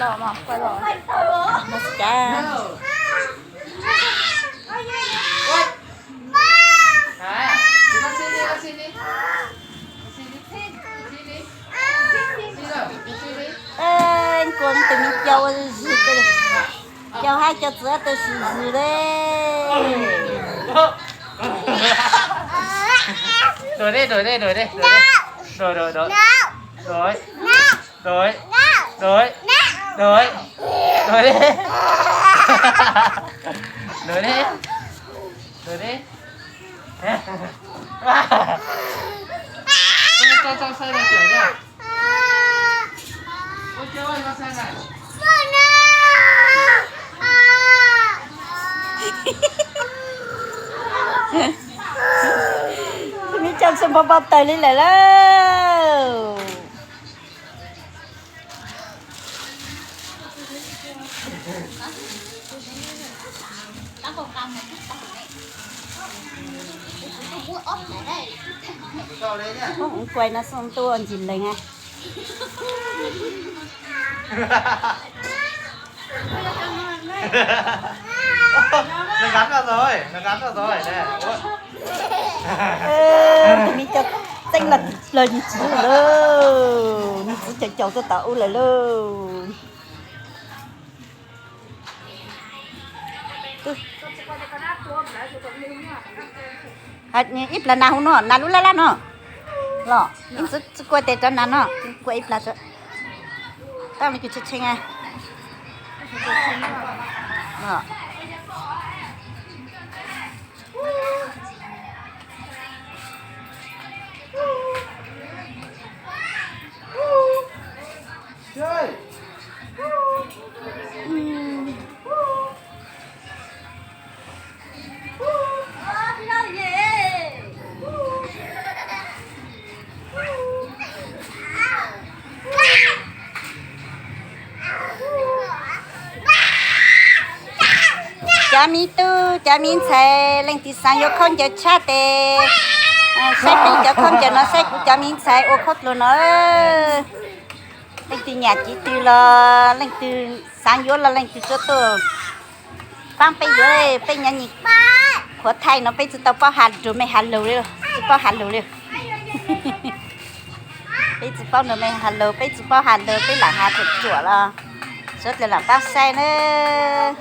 Los mas, quay los. Mas xi cas. Ej, kuv tus me cau ua zis, cau hab cau txwv tes sim zis le. Đuổi đi, đuổi đi, đuổi đi, đuổi đi. Đuổi, đuổi, đuổi. Đuổi. Đuổi. Đuổi. Đuổi. Đuổi đi. Đuổi đi. Đuổi đi. Ôi, cho, cho xe này chở nha. Ôi, kêu ơi, cho xe này. Tus me cau txawm npau npau taws li lawm lauj. Kuai no xoo tuaj ntsis leeg a. Nó gắn vào rồi, nó gắn vào rồi nè. Tus me cau txeeb los yus txiv lawm, yus txiv caum caum tuaj tom ub lawm lauj. Ib plag nas hu no, nas lub laj laj no. Los ib ntxwv tsi kua tes rov nas no, kua ib plag. Tau me kws tshee tshee. Cov me tub cov me ntxhais, leej twg xaav yuav khaub ncaws tshaj tes saib peb cov khaub ncaws no, saib kuv cov me ntxhais ua khaub dluag no. Leej twg nyam tsis twg los leej twg xaav yuav los leej twg tsuab tuaj paab peb yuav. Peb nyob nyim qhuav thaij no peb tsi tau paub has lug mej has lug li, tsi paub has lug li. Peb tsi paub nrug mej has lug, peb tsi paub has lug, peb lam has tsuam tsuam los suav dlawg lam paab saib nawb.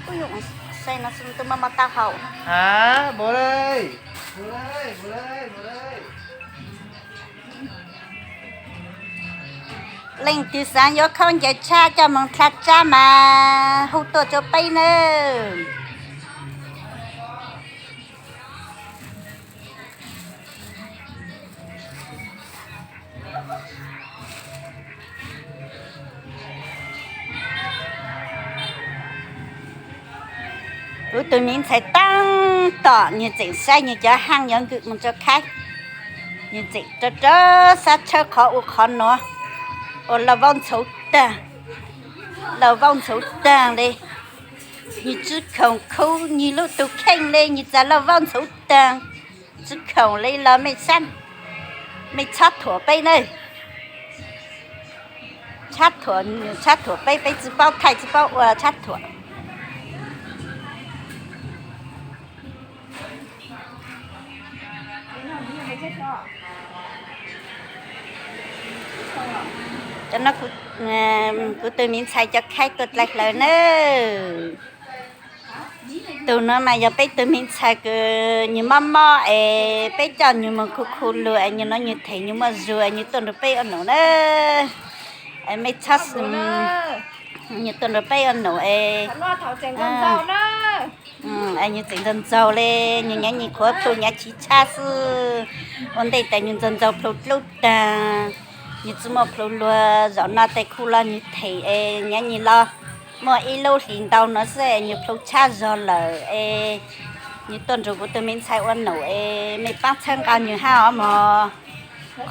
Ui, xaij no xwb tub maj maj tau haum. Leej twg xaav yuav khaub ncaws tshaj coj moog dlha tsab mas hu tuaj rua peb nawb. Kuv tug miv ntxhais taab tom nwg tseem saib nwg cov haaj yuav nkws moog rua khaib. Nwg tseem rov rov sab tshawb qhov ua qhov nuav, ua lauj vaub ntxhauv taag, lauj vaub ntxhauv taag le. Nwg tsw khoom khu nwg lub tug kheej le, nwg txav lauj vaub ntxhauv taag, tsw khoom le los mej sab, mej txhob thuam peb nawb. Txhob thuam, txhob thuam peb, peb tsi paub thaij tsi paub ua, txhob thuam. Cov no kuv tug miv ntxhais cov khaib tuaj dlai hlawv nawb. Tug nuav mas yog peb tug miv ntxhais kws nwg mob mob es peb coj nwg moog khu khu lug es nwg nuav nwg them nwg muaj zug es nwg tuaj nrug peb ua num na. Mej txhob, nwg tuaj nrug peb ua num es nwg tseem ntxaug ntxaug le, nwg nyav nyim qhuav plhu nyav chiv tshab xwb. Ua ntej tas nwg ntxaug ntxaug plhu dlub taag, nwg tsi muaj plhu luag, zaum no tes khu los nwg them es nyav nyim los muaj ib lub hlis ntau nuav xwb es nwg plhu tshab zog lawm es Nws tuaj nrug kuv tus me ntxhais ua naum es mej paab txhawb nqaa nws hab os mog.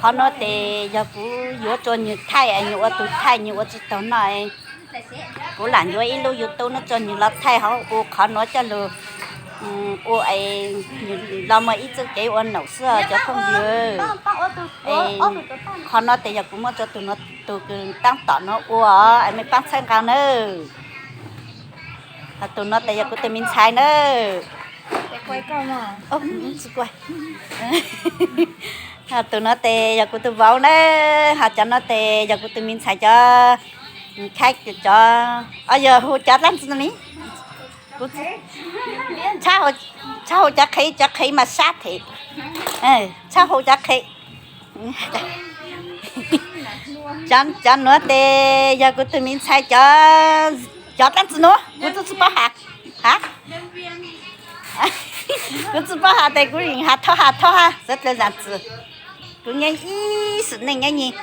Qhov nuav tes yog kuv yuav tsua nws thaij es nws ua tug thaij nws ua tsi taug noj. Kuv lam yuav ib lub YouTube nuav tsua nws los thaij hauv ua qhov nuav coj lug ua es nws los muaj ib txuj kev ua naum xwb cov phooj ywg. Qhov nuav tes yog kuv muab tsua tug nuav, tug kws taab tom nuav ua es mej paab txhawb nqaa nawb. Ho tug nuav tes yog kuv tus me ntxhais nawb. Ho tug nuav tes yog kuv tus vauv nawb, ho cov nuav tes yog kuv tus me ntxhais cov khaib cov, o yog hu cov dlaab tsi no ne. Txhob hu cov qhev, cov qhev mas sab them. Txhob hu cov qhev. Cov nuav tes yog kuv tus me ntxhais cov, cov dlaab tsi nuav kuv tsi tsi paub has. Ha, kuv tsi paub has tes kuv has thauj has thauj has xaav dlawg zam txim. Kuv nyeej ib sim neej nyeej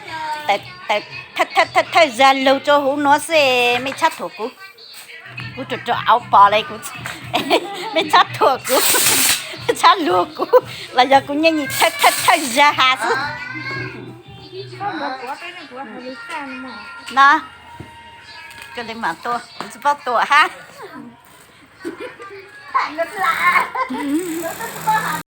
thawj zag lug rua huv nuav xwb mej txhob thuam kuv. Kuv rua rua auv pos le, mej txhob thuam kuv, txhob luag kuv, los yog kuv nyeej thawj zag has xwb. No, kuv tsi paub tuam hab.